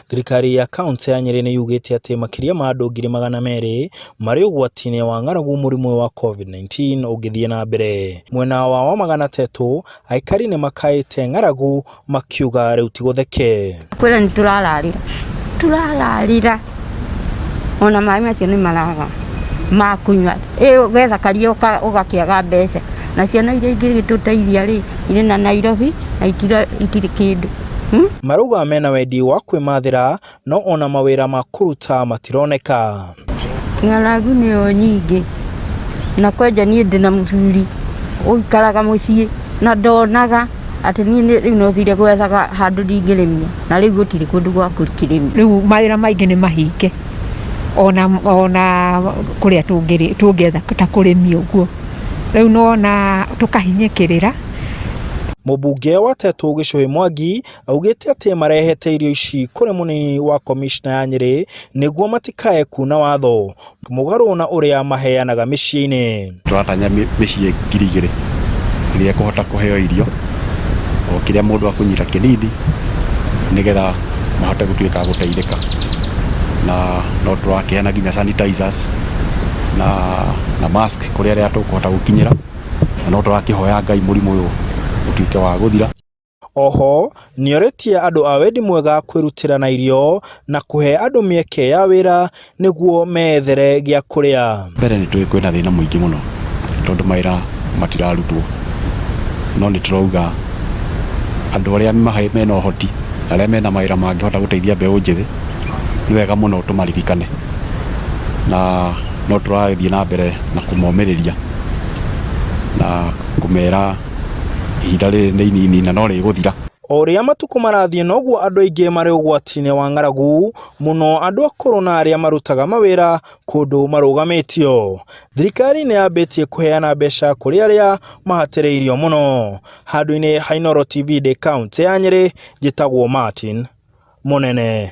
Thirikari ya kaũntĩ ya Nyĩrĩ nĩ yugĩte atĩ makĩria ma andũ 200,000 marĩ ũgwati-inĩ wa ng'aragu mũrimũ wa Covid-19 ũngĩthiĩ na mbere. Mwena wa Wamagana Tetũ, aikari nĩ makaĩte ng'aragu makiuga rĩu ti gũtheke. Kwĩra nĩ tũrararĩra tũrararĩra ona maĩ macio nĩ maraga ma kũnyua ĩ wetha karia ũgakĩaga mbeca na ciana iria ingĩgĩtũteithia rĩ irĩ na Nairobi na itirĩ kĩndũ. Marauga mena wendi wa kwĩmathĩra no ona mawĩra ma kũruta matironeka. Ng'aragu nĩyo nyingĩ, na kwanja niĩ ndĩna mũthuri ũikaraga mũciĩ na ndonaga atĩ niĩ rĩu no thire gwethaga handũ ndingĩrĩmia, na rĩu gũtirĩ kũndũ gwa gũkĩrĩmia. Rĩu mawĩra maingĩ nĩ mahinge ona ona kũrĩa tũngĩetha ta kũrĩmi ũguo, rĩu nĩ wona tũkahinyĩkĩrĩra. Mũmbunge wa Tetũ Gĩchũhĩ Mwangi Augĩte atĩ marehete irio ici kũrĩ mũnini wa komishna ya Nyĩrĩ nĩguo matikae kuna watho mũgarũ na ũrĩa maheanaga mĩciĩ-inĩ. Tũratanya mĩciĩ 2000 ĩrĩa ĩkũhota kũheo irio o kĩrĩa mũndũ akũnyita kĩnini nĩgetha mahote gũtuĩka a gũteithĩka. Na no tũrakĩheana nginya sanitizers na na mask kũrĩ arĩa tũkũhota gũkinyĩra, na no tũrakĩhoya Ngai mũrimũ ũyũ ũtuĩke wa gũthira. Oho nĩorĩtie andũ a wendi mwega kwĩrutĩra na irio na kũhe andũ mĩeke ya wĩra nĩguo meyethere gĩa kũrĩa. Mbere nĩ tũĩ kwĩna thĩna mũingĩ mũno tondũ mawĩra matirarutwo, no nĩ tũrauga andũ arĩa mena ũhoti na arĩa mena mawĩra mangĩhota gũteithia mbeũ njĩthĩ, nĩ wega mũno tũmaririkane na no tũrathiĩ na mbere na kũmomĩrĩria na kũmera ihinda rĩrĩ nĩ inini na no rĩgũthira. O ũrĩa matukũ marathiĩ noguo andũ aingĩ marĩ ũgwati-inĩ wa ng'aragu, mũno andũ akũrũ na arĩa marutaga mawĩra kũndũ marũgamĩtio. Thirikari nĩ yambĩtie kũheana mbeca kũrĩ arĩa mahatĩrĩirio mũno. Handũ-inĩ ha Inooro TV ndĩ kaũntĩ ya Nyĩrĩ, njĩtagwo Martin Mũnene.